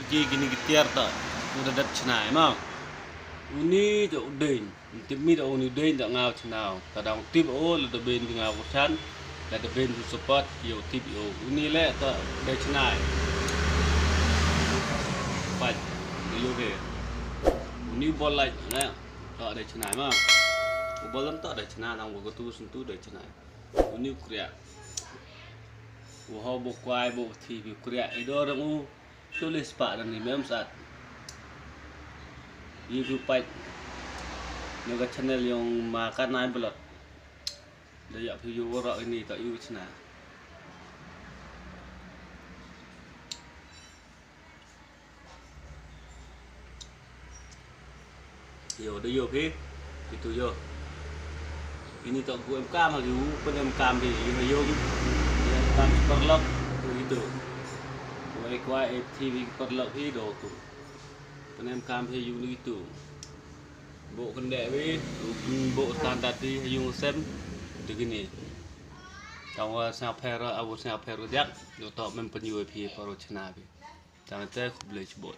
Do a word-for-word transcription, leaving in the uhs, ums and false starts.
Ki kini ki tiar ta u da dep chna ma. Uni da u deng. Tip mi da uni deng da nga u chna. Ta dang tip o la da ben bi nga u chan. La da ben bi support yo tip yo. Uni le ta da chna. Pat yo ke. Uni bol la na. Ta da chna ma. U bol ta da chna nang u tu sun tu da chna. Uni u kriak. U ho bo kwai bo thi bi u kriak i do dang u. Tulis pa dan ni mem sat. Yu phi pait. Nyoga channel yong ma ka nai belot. Da yak phi yu wara ini ta yu chna. Yo da yo phi. Kitu yo. Ini tok ku em kam lagi u pun em kam di yo yo. Em kam paralok kitu. Wai kwai e T V paralok hi do tu. Pun em kam hi yu ni kitu. Bo kende wi, bo standard di yu sem. Begini. Tang wa sna phero awu sna phero jak. Yo tok mem pun yu phi paro chna phi. Tang te khublei chibot.